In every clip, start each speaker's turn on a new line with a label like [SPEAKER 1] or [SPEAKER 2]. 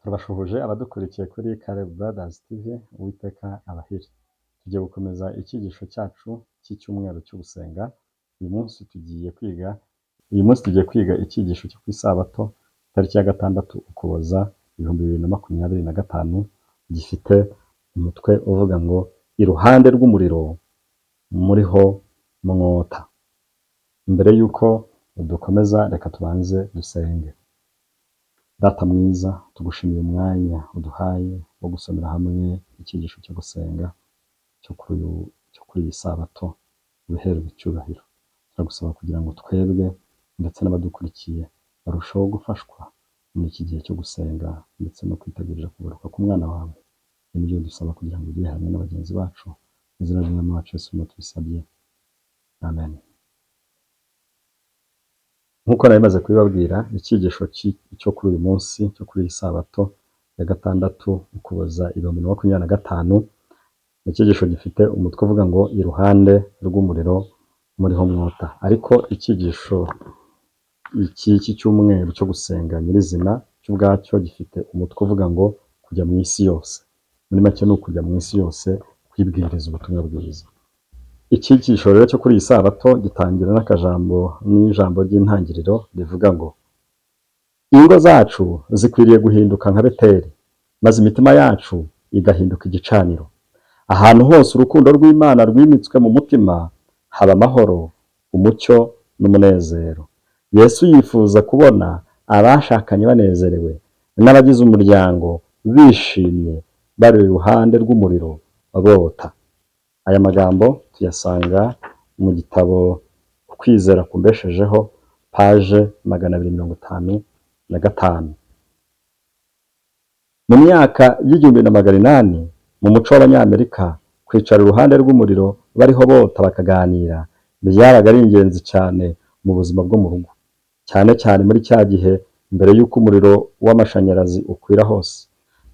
[SPEAKER 1] Turabashuhuje abadukurikiye kuri Caleb Brothers TV, Uwiteka abahire. Tugiye gukomeza icyigisho cyacu cy'icyumweru cyo gusenga. Uyu munsi tugiye kwiga icyigisho cyo ku Isabato, tariki ya 6 Ukuboza 2025, gifite umutwe uvuga ngo iruhande rw'umuriro muriho mwota. Mbere y'uko dukomeza, reka tubanze dusenge. Data mwiza, tugushimiye umwanya uduhaye wo gusomera hamwe icyigisho cyo gusenga cyo kuri iyi Sabato, ubiherwe icyubahiro. Turagusaba kugira ngo twebwe ndetse n'abadukurikiye barusheho gufashwa muri iki gihe cyo gusenga ndetse no kwitegurira kugaruka k'umwana wawe. Ibi nibyo dusaba kugira ngo ugire hamwe na bagenzi bacu. Mu izina ry'Umwami wacu Yesu niho tubisabye. Amen. Nk'uko nari maze kubibabwira, icyigisho cyo kuri uyu munsi, cyo kuri iyi Sabato ya 6 Ukuboza 2025, ni icyigisho gifite umutwe uvuga ngo iruhande rw'umuriro muriho mwota. Ariko icyigisho iki cy'icyumweru cyo gusenga nyirizina cyo ubwacyo gifite umutwe uvuga ngo kujya mu isi yose. Muri make ni ukujya mu isi yose kwibwiriza ubutumwa bwiza. Icyigisho rero cyo kuri iyi Sabato gitangira n'akajambo n'ijambo ry'intangiriro rivuga ngo ingo zacu zikwiriye guhinduka nka Beteli, maze imitima yacu igahinduka igicaniro. Ahantu hose urukundo rw'Imana rwimitswe mu mutima haba amahoro, umucyo n'umunezero. Yesu yifuza kubona abashakanye banezerewe n'abagize umuryango bishimye bari iruhande rw'umuriro bota. Aya magambo tuyasanga mu gitabo Ukwizera Kumbeshejeho, paje 255. Mu myaka y'1800, mu muco w'Abanyamerika, kwicara iruhande rw'umuriro bariho bota bakaganira byabaga ari ingenzi cyane mu buzima bwo mu rugo, cyane cyane muri cya gihe mbere y'uko umuriro w'amashanyarazi ukwira hose.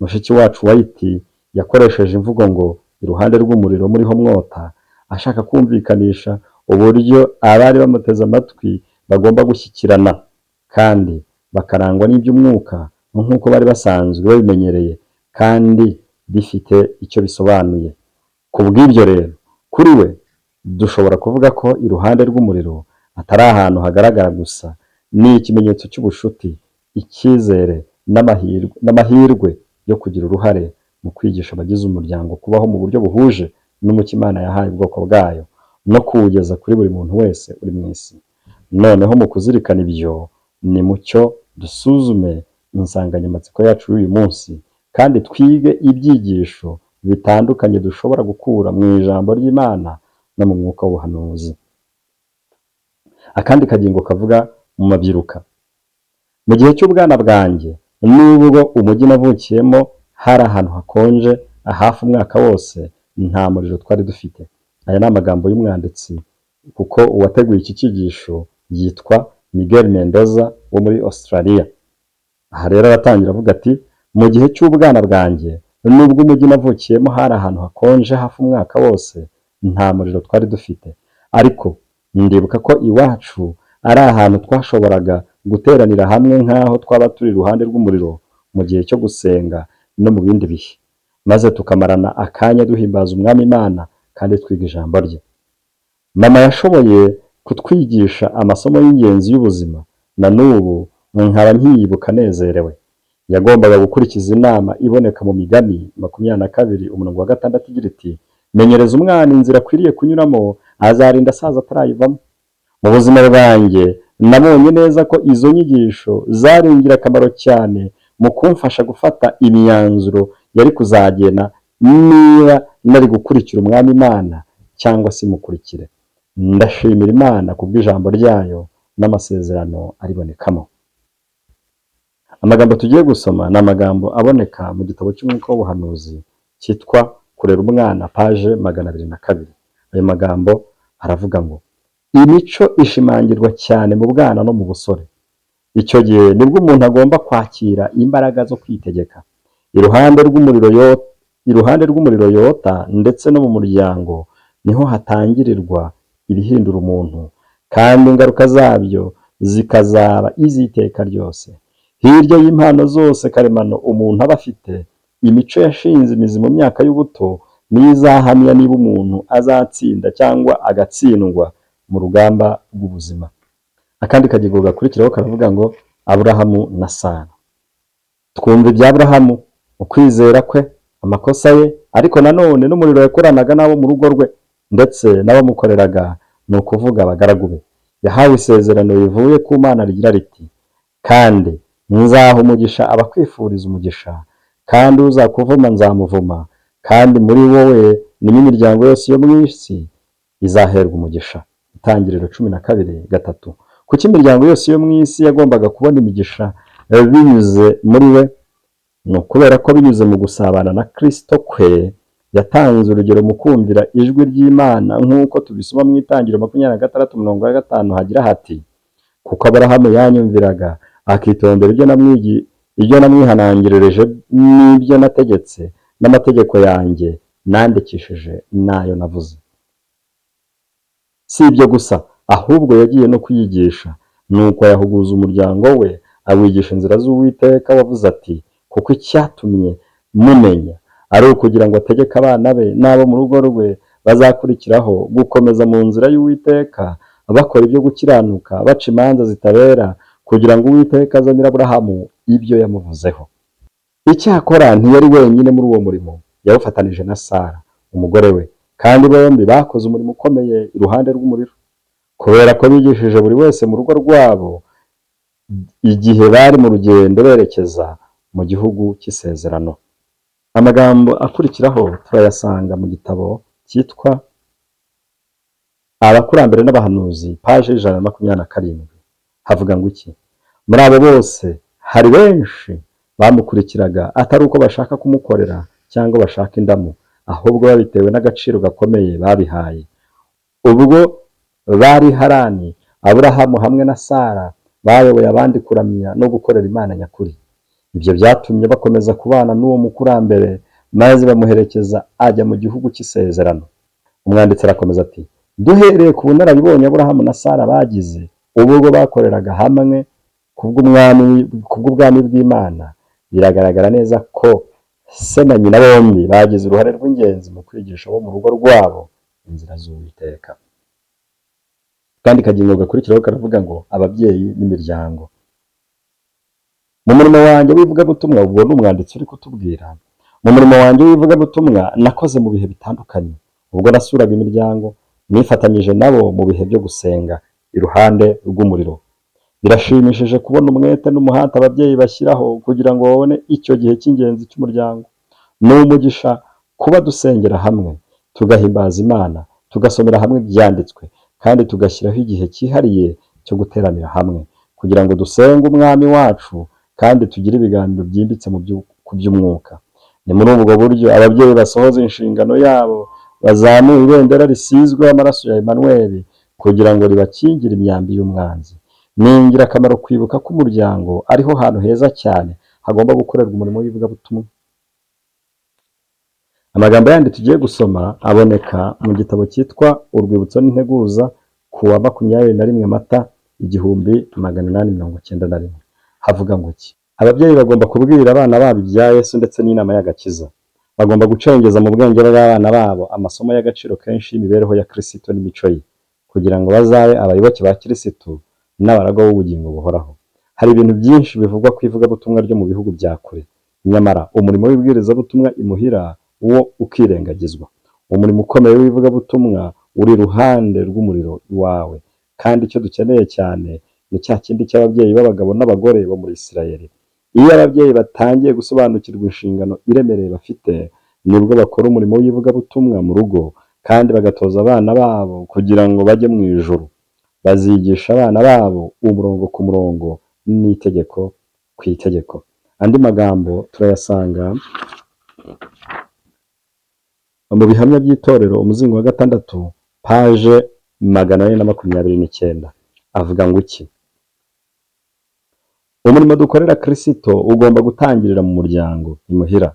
[SPEAKER 1] Mushiki wacu White yakoresheje imvugo ngo iruhande rw'umuriro muriho mwota, ashaka kumvikanisha uburyo abari bamuteze amatwi bagomba gushyikirana kandi bakarangwa n'iby'umwuka nk'uko bari basanzwe babimenyereye kandi bifite icyo bisobanuye. Ku bw'ibyo rero, kuri we dushobora kuvuga ko iruhande rw'umuriro atari ahantu hagaragara gusa, ni ikimenyetso cy'ubucuti, icyizere n'amahirwe yo kugira uruhare mu kwigisha abagize umuryango kubaho mu buryo buhuje n'umucyo Imana yahaye ubwoko bwayo no kuwugeza kuri buri muntu wese uri mu isi. Noneho mu kuzirikana ibyo, nimucyo dusuzume insanganyamatsiko yacu y'uyu munsi kandi twige ibyigisho bitandukanye dushobora gukura mu ijambo ry'Imana no mu mwuka w'ubuhanuzi. Akandi kagingo kavuga mu mabyiruka. Mu gihe cy'ubwana bwanjye, nubwo umujyi navukiyemo hari ahantu hakonje hafi umwaka wose, nta muriro twari dufite. Aya ni amagambo y'umwanditsi kuko uwateguye iki cyigisho yitwa Miguel Mendoza wo muri Australia. Aha rero aratangira avuga ati: mu gihe cy'ubwana bwanjye, nubwo umujyi navukiyemo hari ahantu hakonje hafi umwaka wose, nta muriro twari dufite. Ariko ndibuka ko iwacu ari ahantu twashoboraga guteranira hamwe nk'aho twaba turi iruhande rw'umuriro mu gihe cyo gusenga no mu bindi bihe, maze tukamarana akanya duhimbaza Umwami Imana kandi twiga ijambo rye. Mama yashoboye kutwigisha amasomo y'ingenzi y'ubuzima, na n'ubu nkaba nkiyibuka nezerewe. Yagombaga gukurikiza inama iboneka mu Migani 22 umurongo wa 6 igira iti: menyereza umwana inzira akwiriye kunyuramo, azarinda asaza atarayivamo. Mu buzima bwanjye nabonye neza ko izo nyigisho zari ingirakamaro cyane mu kumfasha gufata imyanzuro yari kuzagena niba nari gukurikira Umwami Imana cyangwa simukurikire. Ndashimira Imana kubw'ijambo ryayo n'amasezerano aribonekamo. Amagambo tugiye gusoma ni amagambo aboneka mu gitabo cy'umwuka w'ubuhanuzi cyitwa Kurera Umwana, paje 202. Ayo magambo aravuga ngo imico ishimangirwa cyane mu bwana no mu busore. Icyo gihe nibwo umuntu agomba kwakira imbaraga zo kwitegeka. Iruhande rw'umuriro yota ndetse no mu muryango niho hatangirirwa ibihindura umuntu, kandi ingaruka zabyo zikazaba iz'iteka ryose. Hirya y'impano zose karemano umuntu aba afite, imico yashinze imizi mu myaka y'ubuto niyo izahamya niba umuntu azatsinda cyangwa agatsindwa mu rugamba rw'ubuzima. Akandi kagingo gakurikiraho karavuga ngo Aburahamu na Sara. Twumva ibya Aburahamu, ukwizera kwe, amakosa ye, ariko nanone n'umurimo yakoranaga n'abo mu rugo rwe ndetse n'abamukoreraga, ni ukuvuga abagaragu be. Yahawe isezerano rivuye ku Mana rigira riti: "Kandi nzaha umugisha abakwifuriza umugisha, kandi uzakuvuma nzamuvuma, kandi muri wowe nimo imiryango yose yo mu isi izaherwa umugisha." Itangiriro 12:3. Kuki imiryango yose yo mu isi yagombaga kubona imigisha binyuze muri we? Ni ukubera ko binyuze mu gusabana na Kristo kwe, yatanze urugero mu kumvira ijwi ry'Imana, nk'uko tubisoma mu Itangiriro 26:5, hagira hati: "Kuko Aburahamu yanyumviraga, akitondera ibyo namwihanangirije n'ibyo nategetse n'amategeko yanjye nandikishije n'ayo navuze." Si ibyo gusa, ahubwo yagiye no kuyigisha. Nuko yahuguza umuryango we, awigisha inzira z'Uwiteka wavuze ati: "Kuko icyatumye mumenya ari ukugira ngo ategeke abana be n'abo mu rugo rwe bazakurikiraho gukomeza mu nzira y'Uwiteka, bakora ibyo gukiranuka, baca imanza zitabera, kugira ngo Uwiteka azanire Aburahamu ibyo yamuvuzeho." Icyakora ntiyari wenyine muri uwo murimo, yawufatanije na Sara umugore we, kandi bombi bakoze umurimo ukomeye iruhande rw'umuriro, kubera ko bigishije buri wese mu rugo rwabo igihe bari mu rugendo berekeza mu gihugu cy'isezerano. Amagambo akurikiraho turayasanga mu gitabo cyitwa Abakurambere n'Abahanuzi, paje 127. Havuga ngo iki? Muri abo bose hari benshi bamukurikiraga atari uko bashaka kumukorera cyangwa bashaka indamu, ahubwo babitewe n'agaciro gakomeye babihaye. Ubwo bari Harani, Aburahamu hamwe na Sara bayoboye abandi kuramya no gukorera Imana nyakuri. Ibyo byatumye bakomeza kubana n'uwo mukurambere, maze bamuherekeza ajya mu gihugu cy'isezerano. Umwanditsi arakomeza ati: "Duhereye ku bunararibonye Aburahamu na Sara bagize ubwo bakoreraga hamwe kubw'ubwami bw'Imana, biragaragara neza ko se na nyina bombi bagize uruhare rw'ingenzi mu kwigisha abo mu rugo rwabo inzira z'Uwiteka." Kandi kagingo gakurikiraho karavuga ngo ababyeyi n'imiryango. Mu murimo wanjye w'ivugabutumwa, ubwo ni umwanditsi uri kutubwira, mu murimo wanjye w'ivugabutumwa nakoze mu bihe bitandukanye, ubwo nasuraga imiryango, nifatanyije nabo mu bihe byo gusenga iruhande rw'umuriro. Birashimishije kubona umwete n'umuhate ababyeyi bashyiraho kugira ngo babone icyo gihe cy'ingenzi cy'umuryango. Ni umugisha kuba dusengera hamwe, tugahimbaza Imana, tugasomera hamwe Ibyanditswe, kandi tugashyiraho igihe cyihariye cyo guteranira hamwe kugira ngo dusenge Umwami wacu kandi tugire ibiganiro byimbitse ku by'umwuka. Ni muri ubwo buryo ababyeyi basohoza inshingano yabo, bazamura ibendera risizweho amaraso ya Emmanuel kugira ngo ribakingire imyambi y'umwanzi. Ni ingirakamaro kwibuka ko umuryango ariho hantu heza cyane hagomba gukorerwa umurimo w'ivugabutumwa. Amagambo yandi tugiye gusoma aboneka mu gitabo cyitwa Urwibutso n'Integuza, ku wa 21 Mata 1891. Havuga ngo iki? Ababyeyi bagomba kubwira abana babo ibya Yesu ndetse n'inama y'agakiza. Bagomba gucengeza mu bwenge bw'abana babo amasomo y'agaciro kenshi y'imibereho ya Kristo n'imico ye, kugira ngo bazabe abayoboke ba Kristo n'abaragwa b'ubugingo buhoraho. Hari ibintu byinshi bivugwa ku ivugabutumwa ryo mu bihugu bya kure, nyamara umurimo w'ibwirizabutumwa imuhira wo ukirengagizwa. Umurimo ukomeye w'ivugabutumwa uri iruhande rw'umuriro iwawe, kandi icyo dukeneye cyane ni cya kindi cy'ababyeyi b'abagabo n'abagore bo muri Isirayeli. Iyo ababyeyi batangiye gusobanukirwa inshingano iremereye bafite, nibwo bakora umurimo w'ivugabutumwa mu rugo kandi bagatoza abana babo kugira ngo bajye mu ijuru. Bazigisha abana babo umurongo ku murongo n'itegeko ku itegeko. Andi magambo turayasanga mu Bihamya by'Itorero, umuzingo wa gatandatu, paje 429. Avuga ngo iki? Umurimo dukorera Kristo ugomba gutangirira mu muryango imuhira.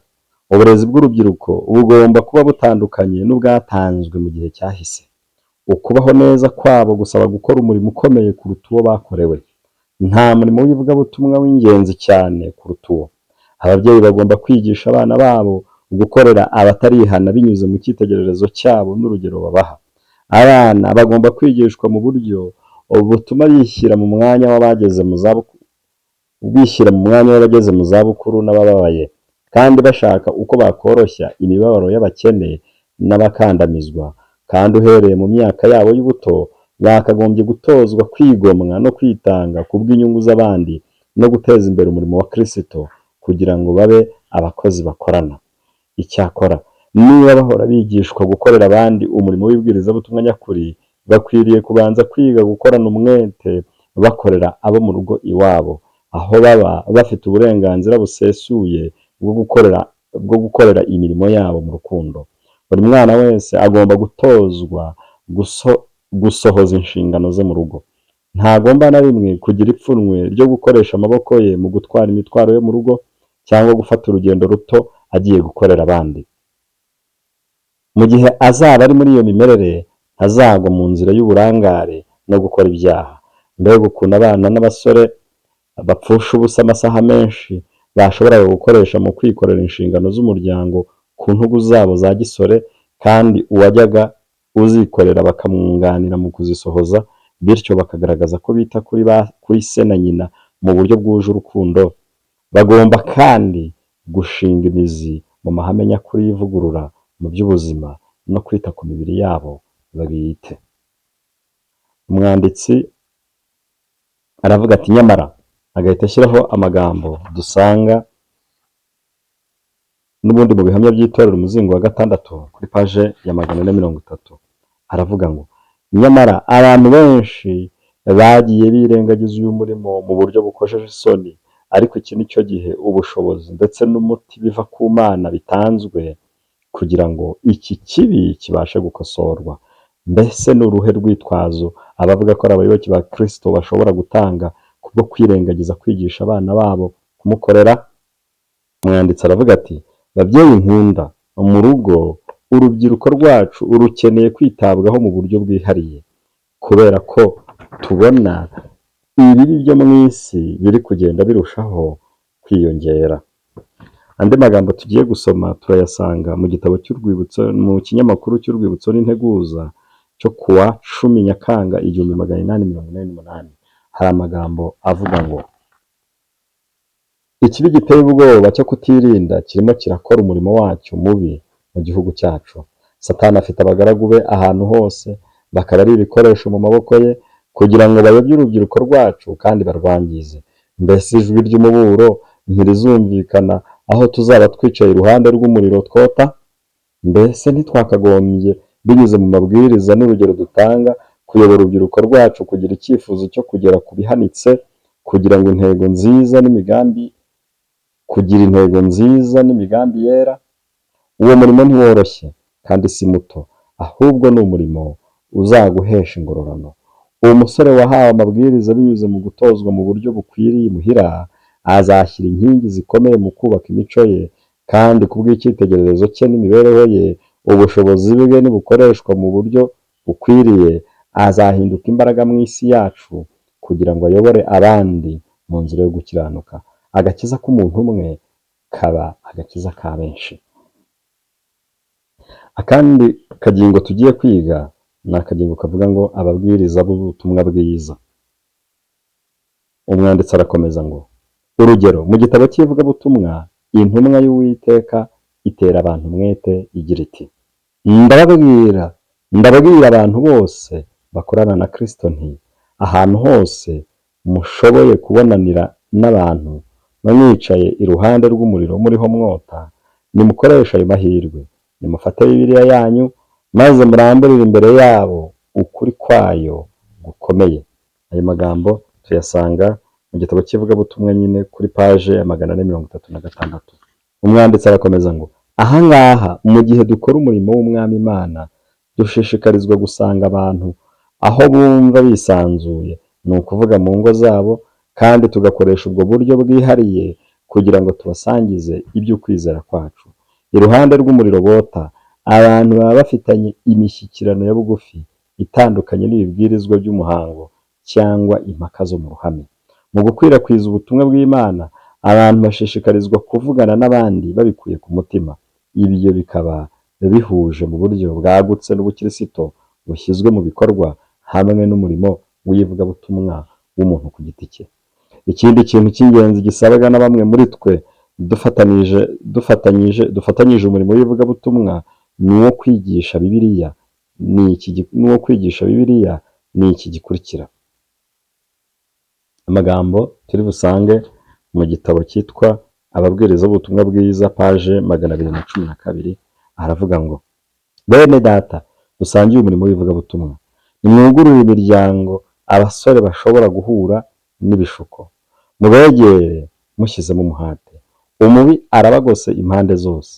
[SPEAKER 1] Uburezi bw'urubyiruko bugomba kuba butandukanye n'ubwatanzwe mu gihe cyahise. Ukubaho neza kwabo gusaba gukora umurimo ukomeye kuruta uwo bakorewe. Nta murimo w'ivugabutumwa w'ingenzi cyane kuruta uwo. Ababyeyi bagomba kwigisha abana babo gukorera abatarihana binyuze mu cyitegererezo cyabo n'urugero babaha. Abana bagomba kwigishwa mu buryo butuma bishyira mu mwanya w'abageze mu zabukuru n'abababaye, kandi bashaka uko bakoroshya imibabaro y'abakene n'abakandamizwa. Kandi uhereye mu myaka yabo y'ubuto, bakagombye gutozwa kwigomwa no kwitanga kubw'inyungu z'abandi no guteza imbere umurimo wa Kristo kugira ngo babe abakozi bakorana. Icyakora, niba bahora bigishwa gukorera abandi umurimo w'ibwirizabutumwa nyakuri, bakwiriye kubanza kwiga gukorana umwete bakorera abo mu rugo iwabo, aho baba bafite uburenganzira busesuye bwo gukorera imirimo yabo mu rukundo. Buri mwana wese agomba gutozwa gusohoza inshingano ze mu rugo. Ntagomba na rimwe kugira ipfunwe ryo gukoresha amaboko ye mu gutwara imitwaro yo mu rugo cyangwa gufata urugendo ruto agiye gukorera abandi. Mu gihe azaba ari muri iyo mimerere, ntazagwa mu nzira y'uburangare no gukora ibyaha. Mbega ukuntu abana n'abasore bapfusha ubusa amasaha menshi bashoboraga gukoresha mu kwikorera inshingano z'umuryango ku ntugu zabo za gisore, kandi uwajyaga uzikorera bakamwunganira mu kuzisohoza, bityo bakagaragaza ko bita kuri se na nyina mu buryo bwuje urukundo! Bagomba kandi gushinga imizi mu mahame nyakuri y'ivugurura mu by'ubuzima no kwita ku mibiri yabo bwite. Umwanditsi aravuga ati nyamara, agahita ashyiraho amagambo dusanga n'ubundi mu Bihamya by'Itorero, umuzingo wa gatandatu, kuri paje ya 430. Aravuga ngo: "Nyamara abantu benshi bagiye birengagiza uyu murimo mu buryo bukojeje isoni, ariko iki ni cyo gihe ubushobozi ndetse n'umuti biva ku Mana bitanzwe kugira ngo iki kibi kibashe gukosorwa. Mbese ni uruhe rwitwazo abavuga ko ari abayoboke ba Kristo bashobora gutanga kubwo kwirengagiza kwigisha abana babo kumukorera?" Umwanditsi aravuga ati: "Babyeyi nkunda, mu rugo urubyiruko rwacu rukeneye kwitabwaho mu buryo bwihariye, kubera ko tubona ibibi byo mu isi biri kugenda birushaho kwiyongera." Andi magambo tugiye gusoma turayasanga mu gitabo cy'urwibutso, mu kinyamakuru cy'Urwibutso n'Integuza cyo kuwa 10 Nyakanga 1888. Hari amagambo avuga ngo: "Ikibi giteye ubwoba cyo kutirinda kirimo kirakora umurimo wacyo mubi mu gihugu cyacu. Satani afite abagaragu be ahantu hose, bakaba ari ibikoresho mu maboko ye kugira ngo bayobye urubyiruko rwacu kandi barwangize. Mbese ijwi ry'umuburo ntirizumvikana aho tuzaba twicaye iruhande rw'umuriro twota? Mbese ntitwakagombye, binyuze mu mabwiriza n'urugero dutanga, kuyobora urubyiruko rwacu kugira icyifuzo cyo kugera ku bihanitse, kugira intego nziza n'imigambi yera? Uwo murimo ntiworoshye kandi si muto, ahubwo ni umurimo uzaguhesha ingororano. Uwo musore wahawe amabwiriza binyuze mu gutozwa mu buryo bukwiriye imuhira, azashyira inkingi zikomeye mu kubaka imico ye, kandi kubw'icyitegererezo cye n'imibereho ye, ubushobozi bwe nibukoreshwa mu buryo bukwiriye, azahinduka imbaraga mu isi yacu kugira ngo ayobore abandi mu nzira yo gukiranuka. Agakiza k'umuntu umwe kaba agakiza ka benshi." Akandi kagingo tugiye kwiga ni akagingo kavuga ngo ababwiriza b'ubutumwa bwiza. Umwanditsi arakomeza ngo: "Urugero, mu gitabo cy'ivugabutumwa, intumwa y'Uwiteka itera abantu umwete igira iti: 'Ndababwira abantu bose bakorana na Kristo nti: Ahantu hose mushoboye kubonanira n'abantu mwicaye iruhande rw'umuriro muriho mwota, nimukoreshe ayo mahirwe. Nimufate Bibiliya yanyu maze muramburire imbere yabo ukuri kwayo gukomeye.'" Ayo magambo tuyasanga mu gitabo cy'ivugabutumwa nyine, kuri paje ya 436. Umwanditsi arakomeza ngo: "Ahangaha, mu gihe dukora umurimo w'Umwami Imana, dushishikarizwa gusanga abantu aho bumva bisanzuye, ni ukuvuga mu ngo zabo, kandi tugakoresha ubwo buryo bwihariye kugira ngo tubasangize iby'ukwizera kwacu. Iruhande rw'umuriro bota, abantu baba bafitanye imishyikirano ya bugufi itandukanye n'ibibwirizwa by'umuhango cyangwa impaka zo mu ruhame." Mu gukwirakwiza ubutumwa bw'Imana, abantu bashishikarizwa kuvugana n'abandi babikuye ku mutima. Ibyo bikaba bihuje mu buryo bwagutse n'ubukirisito bushyizwe mu bikorwa hamwe n'umurimo w'ivugabutumwa w'umuntu ku giti cye. Ikindi kintu cy'ingenzi gisabwa na bamwe muri twe dufatanyije umurimo w'ivugabutumwa ni uwo kwigisha Bibiliya ni iki gikurikira. Amagambo turi busange mu gitabo cyitwa Ababwiriza b'Ubutumwa Bwiza, paje 212, aravuga ngo: "Bene Data dusangiye umurimo w'ivugabutumwa, nimwugurure imiryango abasore bashobora guhura n'ibishuko, mubegere mushyizemo umuhate. Umubi arabagose impande zose.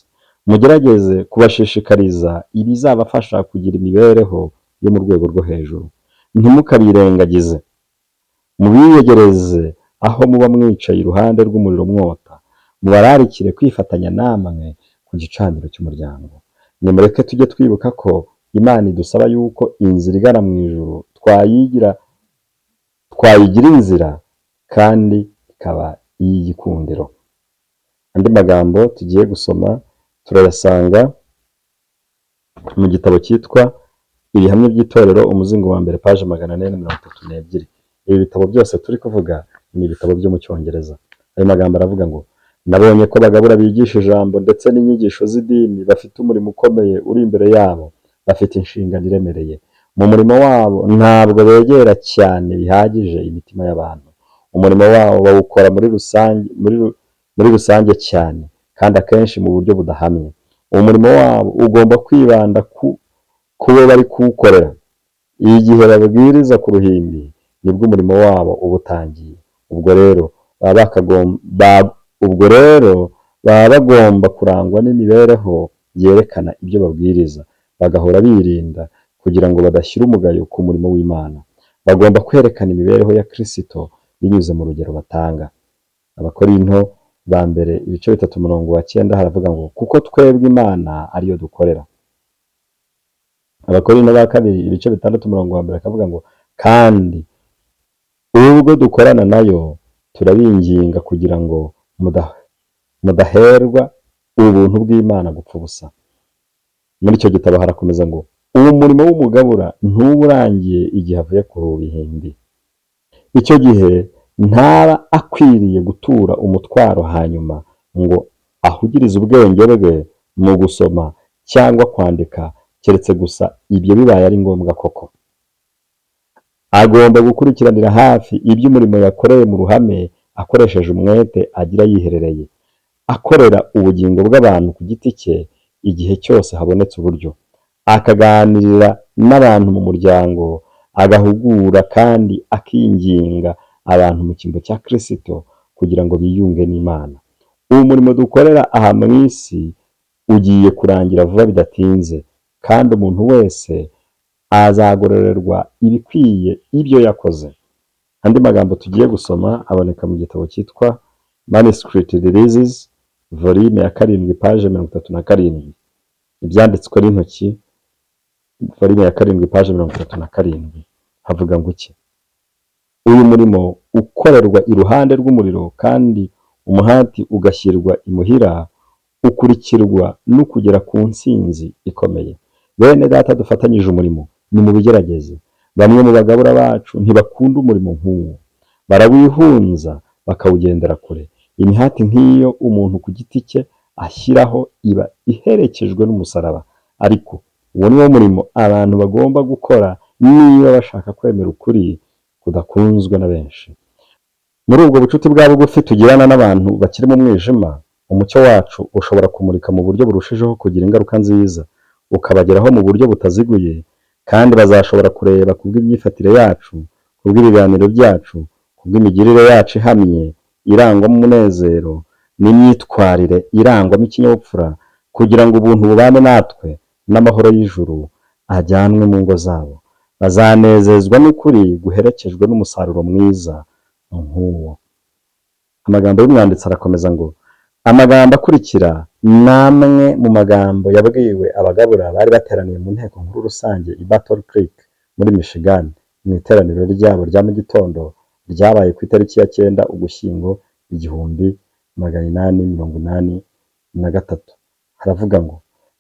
[SPEAKER 1] Mugerageze kubashishikariza ibizabafasha kugira imibereho yo mu rwego rwo hejuru. Ntimukabirengagize. Mubiyegereze aho muba mwicaye iruhande rw'umuriro mwota, mubararikire kwifatanya namwe ku gicaniro cy'umuryango. Nimureke tujye twibuka ko Imana idusaba yuko inzira igana mu ijuru twayigira inzira kandi ikaba iy'igikundiro." Andi magambo tugiye gusoma turayasanga mu gitabo cyitwa Ibihamya by'Itorero, umuzingo wa mbere, paje 432. Ibi bitabo byose turi kuvuga ni ibitabo byo mu Cyongereza. Ayo magambo aravuga ngo: "Nabonye ko abagabura bigisha ijambo ndetse n'inyigisho z'idini bafite umurimo ukomeye uri imbere yabo. Bafite inshingano iremereye. Mu murimo wabo ntabwo begera cyane bihagije imitima y'abantu. Umurimo wabo bawukora muri rusange cyane kandi akenshi mu buryo budahamye. Umurimo wabo ugomba kwibanda ku bo bari kuwukorera. Igihe babwiriza ku ruhimbi nibwo umurimo wabo uba utangiye. Ubwo rero baba bagomba kurangwa n'imibereho yerekana ibyo babwiriza, bagahora birinda kugira ngo badashyira umugayo ku murimo w'Imana. Bagomba kwerekana imibereho ya Kristo binyuze mu rugero batanga." Abakorinto ba mbere, ibice 3, umurongo wa 9, haravuga ngo: "Kuko twebwe Imana ariyo dukorera." Abakorinto ba kabiri, ibice 6, umurongo wa mbere, akavuga ngo: "Kandi ubwo dukorana nayo, turabinginga kugira ngo mudaherwa ubuntu bw'Imana gupfa ubusa." Muri icyo gitabo harakomeza ngo: "Uwo murimo w'umugabura ntuba urangiye igihe avuye ku ruhimbi. Icyo gihe ntaba akwiriye gutura umutwaro hanyuma ngo ahugirize ubwenge bwe mu gusoma cyangwa kwandika, keretse gusa ibyo bibaye ari ngombwa koko. Agomba gukurikiranira hafi iby'umurimo yakoreye mu ruhame akoresheje umwete agira yiherereye, akorera ubugingo bw'abantu ku giti cye igihe cyose habonetse uburyo, akaganirira n'abantu mu muryango, agahugura kandi akinginga abantu mu cyimbo cya Kristo kugira ngo biyunge n'Imana. Uwo murimo dukorera aha mu isi ugiye kurangira vuba bidatinze, kandi umuntu wese azagororerwa ibikwiye ibyo yakoze." Andi magambo tugiye gusoma aboneka mu gitabo cyitwa Manuscript Releases, volume ya 7, page 37, Ibyanditswe n'intoki, volume ya 7, page 37, havuga ngo iki? "Uyu murimo ukorerwa iruhande rw'umuriro kandi umuhati ugashyirwa imuhira, ukurikirwa no kugera ku ntsinzi ikomeye. Bene Data dufatanyije umurimo, nimubigerageze. Bamwe mu bagabura bacu ntibakunda umurimo nk'uwo, barawihunza bakawugendera kure. Imihati nk'iyo umuntu ku giti cye ashyiraho iba iherekejwe n'umusaraba, ariko uwo ni wo murimo abantu bagomba gukora niba bashaka kwemera ukuri kudakunzwe na benshi. Muri ubwo bucuti bwa bugufi tugirana n'abantu bakiri mu mwijima, umucyo wacu ushobora kumurika mu buryo burushijeho kugira ingaruka nziza, ukabageraho mu buryo butaziguye, kandi bazashobora kureba kubw'imyifatire yacu, kubw'ibiganiro byacu, kubw'imigirire yacu ihamye irangwamo umunezero n'imyitwarire irangwamo ikinyabupfura, kugira ngo ubuntu bubane natwe n'amahoro y'ijuru ajyanwe mu ngo zabo. Bazanezezwa n'ukuri guherekejwe n'umusaruro mwiza nk'uwo." Amagambo y'umwanditsi arakomeza ngo: "Amagambo akurikira ni amwe mu magambo yabwiwe abagabura bari bateraniye mu nteko nkuru rusange i Battle Creek muri Michigan mu iteraniro ryabo rya mu gitondo. Ryabaye ku itariki ya 9 Ugushyingo 1883. Haravuga ngo: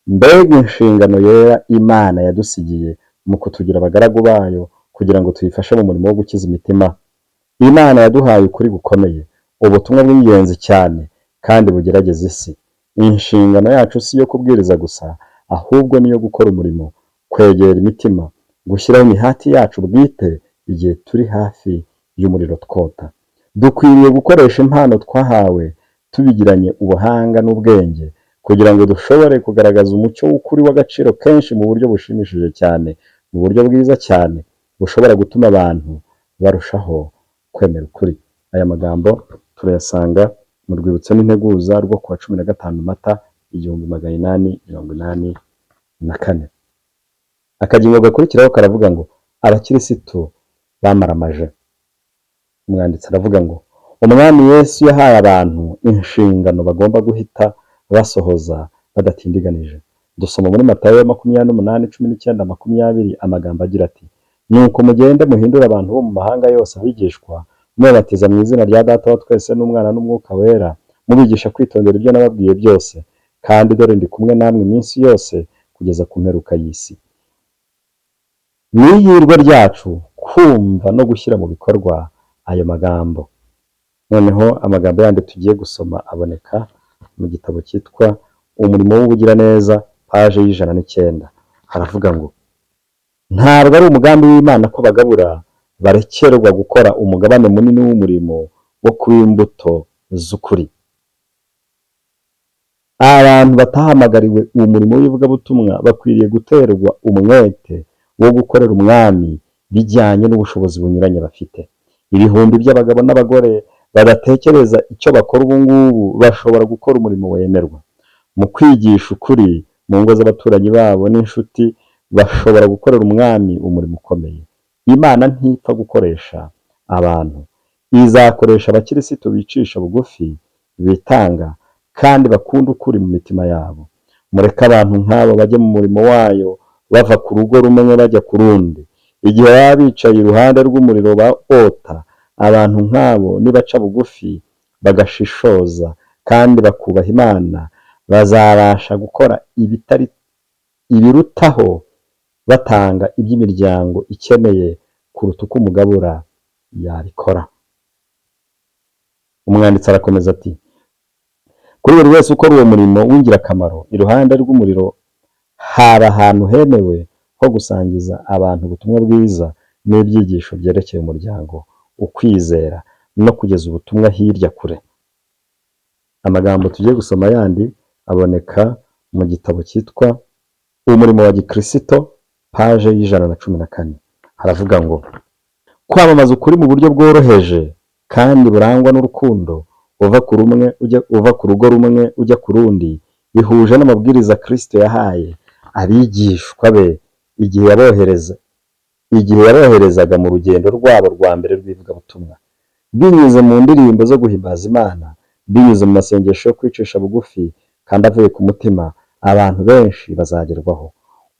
[SPEAKER 1] "Mbega inshingano yera Imana yadusigiye mu kutugira abagaragu bayo kugira ngo tuyifashe mu murimo wo gukiza imitima! Imana yaduhaye ukuri gukomeye, ubutumwa bw'ingenzi cyane kandi bugerageza isi. Inshingano yacu si iyo kubwiriza gusa, ahubwo ni iyo gukora umurimo, kwegera imitima, gushyiraho imihati yacu bwite igihe turi hafi y'umuriro twota. Dukwiriye gukoresha impano twahawe tubigiranye ubuhanga n'ubwenge kugira ngo dushobore kugaragaza umucyo w'ukuri w'agaciro kenshi mu buryo bushimishije cyane, mu buryo bwiza cyane, bushobora gutuma abantu barushaho kwemera ukuri." Aya magambo turayasanga mu Rwibutso n'Integuza rwo kuwa 15 Mata 1884. Akagingo gakurikiraho karavuga ngo: "Abakirisitu bamaramaje." Umwanditsi aravuga ngo: "Umwami Yesu yahaye abantu inshingano bagomba guhita basohoza badatindiganije." Dusoma muri Matayo 28:19-20 amagambo agira ati: "Nuko mugende muhindure abantu bo mu mahanga yose abigishwa, mubabatiza mu izina rya Data wa twese n'Umwana n'Umwuka Wera, mubigisha kwitondera ibyo nababwiye byose. Kandi dore ndi kumwe namwe iminsi yose kugeza ku mperuka y'isi." Ni ihirwe ryacu kumva no gushyira mu bikorwa ayo magambo. Noneho amagambo yandi tugiye gusoma aboneka mu gitabo cyitwa Umurimo w'Ubugiraneza, paje y'109. Haravuga ngo: "Ntabwo ari umugambi w'Imana ko abagabura barekerwa gukora umugabane munini w'umurimo wo kuba imbuto z'ukuri. Abantu batahamagariwe uwo murimo w'ivugabutumwa bakwiriye guterwa umwete wo gukorera Umwami bijyanye n'ubushobozi bunyuranye bafite. Ibihumbi by'abagabo n'abagore badatekereza icyo bakora ubu ngubu bashobora gukora umurimo wemerwa. Mu kwigisha ukuri mu ngo z'abaturanyi babo n'inshuti, bashobora gukorera Umwami umurimo ukomeye. Imana ntipfa gukoresha abantu. Izakoresha abakirisitu bicisha bugufi, bitanga kandi bakunda ukuri mu mitima yabo. Mureke abantu nk'abo bajye mu murimo wayo, bava ku rugo rumwe bajya ku rundi. Igihe baba bicaye iruhande rw'umuriro bota, abantu nk'abo nibaca bugufi, bagashishoza kandi bakubaha Imana, bazabasha gukora ibitari ibirutaho batanga iby'imiryango ikeneye kuruta uko umugabura yabikora." Umwanditsi arakomeza ati: "Kuri buri wese ukora uwo murimo w'ingirakamaro iruhande rw'umuriro, haba ahantu hemewe ho gusangiza abantu ubutumwa bwiza n'ibyigisho byerekeye umuryango, ukwizera no kugeza ubutumwa hirya kure." Amagambo tugiye gusoma yandi aboneka mu gitabo cyitwa Umurimo wa Gikirisito, paje y'114. Haravuga ngo: "Kwamamaza ukuri mu buryo bworoheje kandi burangwa n'urukundo, uva ku rugo rumwe ujya ku rundi, bihuje n'amabwiriza Kristo yahaye abigishwa be igihe yaboherezaga mu rugendo rwabo rwa mbere rw'ivugabutumwa. Binyuze mu ndirimbo zo guhimbaza Imana, binyuze mu masengesho yo kwicisha bugufi kandi avuye ku mutima, abantu benshi bazagerwaho.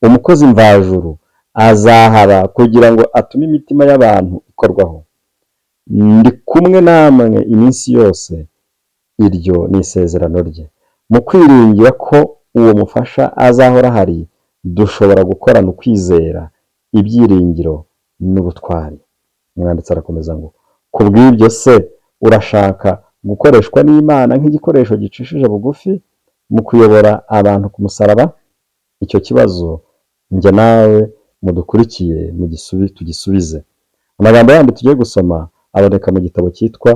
[SPEAKER 1] Umukozi mvajuru azahaba kugira ngo atume imitima y'abantu ikorwaho. Ndi kumwe namwe iminsi yose, iryo ni isezerano rye. Mu kwiringira ko uwo mufasha azahora ahari, dushobora gukorana ukwizera, ibyiringiro n'ubutwari." Umwanditsi arakomeza ngo: "Ku bw'ibyo se, urashaka gukoreshwa n'Imana nk'igikoresho gicishije bugufi mu kuyobora abantu ku musaraba? Icyo kibazo njye nawe mudukurikiye tugisubize." Amagambo yandi tugiye gusoma aboneka mu gitabo cyitwa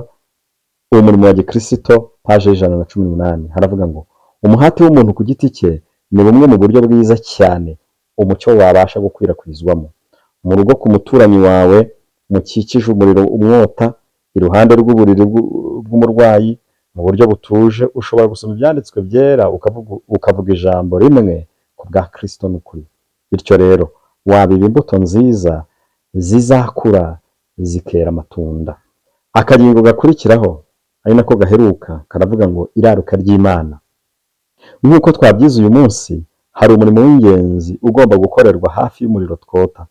[SPEAKER 1] Umurimo wa Gikirisito, paje y'118. Haravuga ngo: "Umuhati w'umuntu ku giti cye ni bumwe mu buryo bwiza cyane umucyo wabasha gukwirakwizwamo. Mu rugo ku muturanyi wawe mukikije umuriro umwota, iruhande rw'uburiri bw'umurwayi, mu buryo butuje ushobora gusoma ibyanditswe byera, ukavuga ijambo rimwe ku bwa Kristo n'ukuri. Bityo rero wabiba imbuto nziza zizakura zikera amatunda." Akagingo gakurikiraho, ari nako gaheruka, karavuga ngo: "Iraruka ry'Imana." Nk'uko twabyize uyu munsi, hari umurimo w'ingenzi ugomba gukorerwa hafi y'umuriro twota,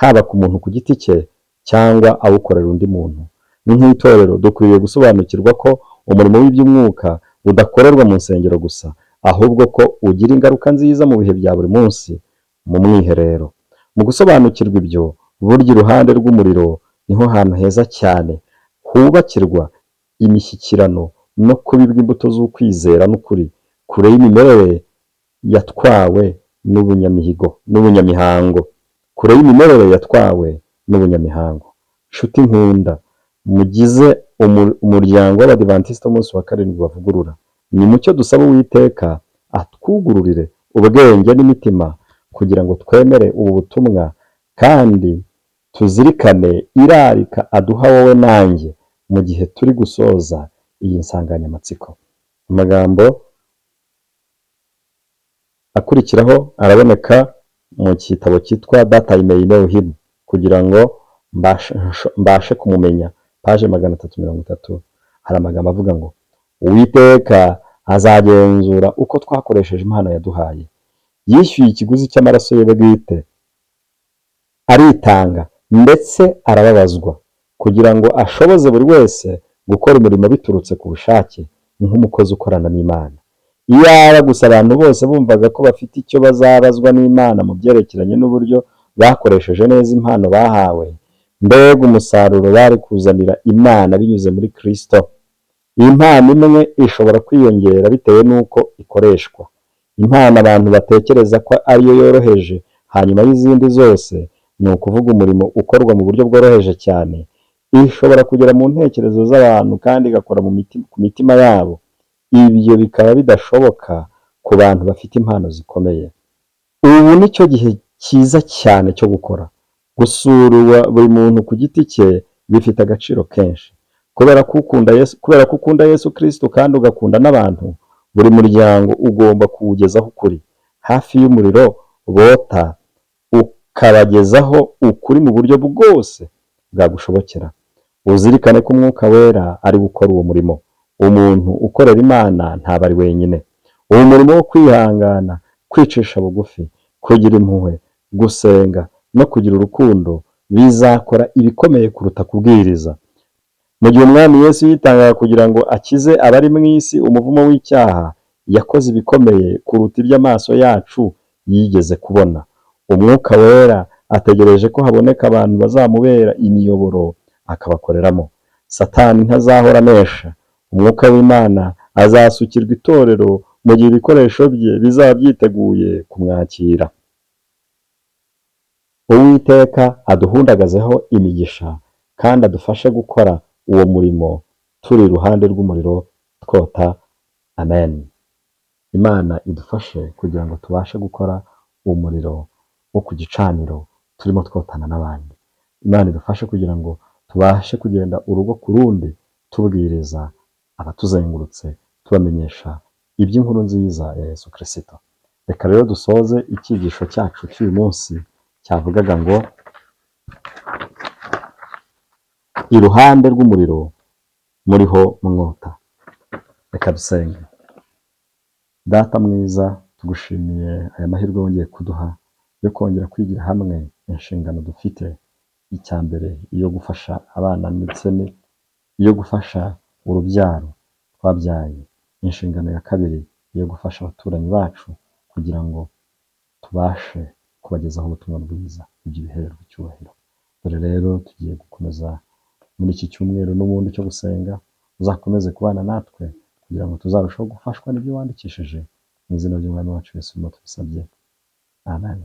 [SPEAKER 1] haba ku muntu ku giti cye cyangwa awukorera undi muntu. Nk'itorero dukwiriye gusobanukirwa ko umurimo w'iby'umwuka udakorerwa mu nsengero gusa, ahubwo ko ugira ingaruka nziza mu bihe bya buri munsi mu mwiherero. Mu gusobanukirwa ibyo, burya iruhande rw'umuriro niho hantu heza cyane hubakirwa imishyikirano no kubibwa imbuto z'ukwizera n'ukuri, kure y'imimerere yatwawe n'ubunyamihigo n'ubunyamihango, kure y'imimerere yatwawe n'ubunyamihango. Nshuti nkunda, mugize umuryango w'Abadivantisiti b'umunsi wa karindwi bavugurura, nimucyo dusaba Uwiteka atwugururire ubwenge n'imitima kugira ngo twemere ubu butumwa kandi tuzirikane irarika aduha wowe nanjye mu gihe turi gusoza iyi nsanganyamatsiko. Amagambo akurikiraho araboneka mu gitabo cyitwa That I May Know Him, kugira ngo mbashe kumumenya, paje 330. Hari amagambo avuga ngo: "Uwiteka azagenzura uko twakoresheje impano yaduhaye. Yishyuye ikiguzi cy'amaraso ye bwite, aritanga ndetse arababazwa kugira ngo ashoboze buri wese gukora umurimo biturutse ku bushake nk'umukozi ukorana n'Imana. Iyaba gusa abantu bose bumvaga ko bafite icyo bazabazwa n'Imana mu byerekeranye n'uburyo bakoresheje neza impano bahawe, mbega umusaruro bari kuzanira Imana binyuze muri Kristo! Impano imwe ishobora kwiyongera bitewe n'uko ikoreshwa. Impano abantu batekereza ko ariyo yoroheje hanyuma y'izindi zose, ni ukuvuga umurimo ukorwa mu buryo bworoheje cyane, ishobora kugera mu ntekerezo z'abantu kandi igakora ku mitima yabo. Ibyo bikaba bidashoboka ku bantu bafite impano zikomeye. Ubu ni cyo gihe cyiza cyane cyo gukora. Gusura buri muntu ku giti cye bifite agaciro kenshi. Kubera ko ukunda Yesu Kristo kandi ugakunda n'abantu, buri muryango ugomba kuwugezaho ukuri. Hafi y'umuriro bota, ukabagezaho ukuri mu buryo bwose bwagushobokera. Uzirikane ko Umwuka Wera ari gukora uwo murimo. Umuntu ukorera Imana ntaba ari wenyine. Uwo murimo wo kwihangana, kwicisha bugufi, kugira impuhwe, gusenga no kugira urukundo bizakora ibikomeye kuruta kubwiriza. Mu gihe Umwami Yesu yitangaga kugira ngo akize abari mu isi umuvumo w'icyaha, yakoze ibikomeye kuruta ibyo amaso yacu yigeze kubona. Umwuka Wera ategereje ko haboneka abantu bazamubera imiyoboro akabakoreramo. Satani ntazahora anesha. Umwuka w'Imana azasukirwa itorero mu gihe ibikoresho bye bizaba byiteguye kumwakira. Uwiteka aduhundagazeho imigisha kandi adufashe gukora uwo murimo turi iruhande rw'umuriro twota. Amen." Imana idufashe kugira ngo tubashe gukora umuriro wo ku gicaniro turimo twotana n'abandi. Imana idufashe kugira ngo tubashe kugenda urugo ku rundi tubwiriza abatuzengurutse, tubamenyesha iby'inkuru nziza ya Yesu Kirisito. Reka rero dusoze icyigisho cyacu cy'uyu munsi cyavugaga ngo iruhande rw'umuriro muriho mwota. Reka dusenge. Data mwiza, tugushimiye aya mahirwe wongeye kuduha yo kongera kwigira hamwe inshingano dufite. Icya mbere, iyo gufasha abana ndetse n'iyo gufasha urubyaro twabyaye. Inshingano ya kabiri, iyo gufasha abaturanyi bacu kugira ngo tubashe kubagezaho ubutumwa bwiza. Ibyo bihererwa icyubahiro. Dore rero tugiye gukomeza muri iki cyumweru n'ubundi cyo gusenga. Uzakomeze kubana natwe kugira ngo tuzarusheho gufashwa n'ibyo wandikishije. Mu izina ry'Umwami wacu Yesu tubisabye, amen.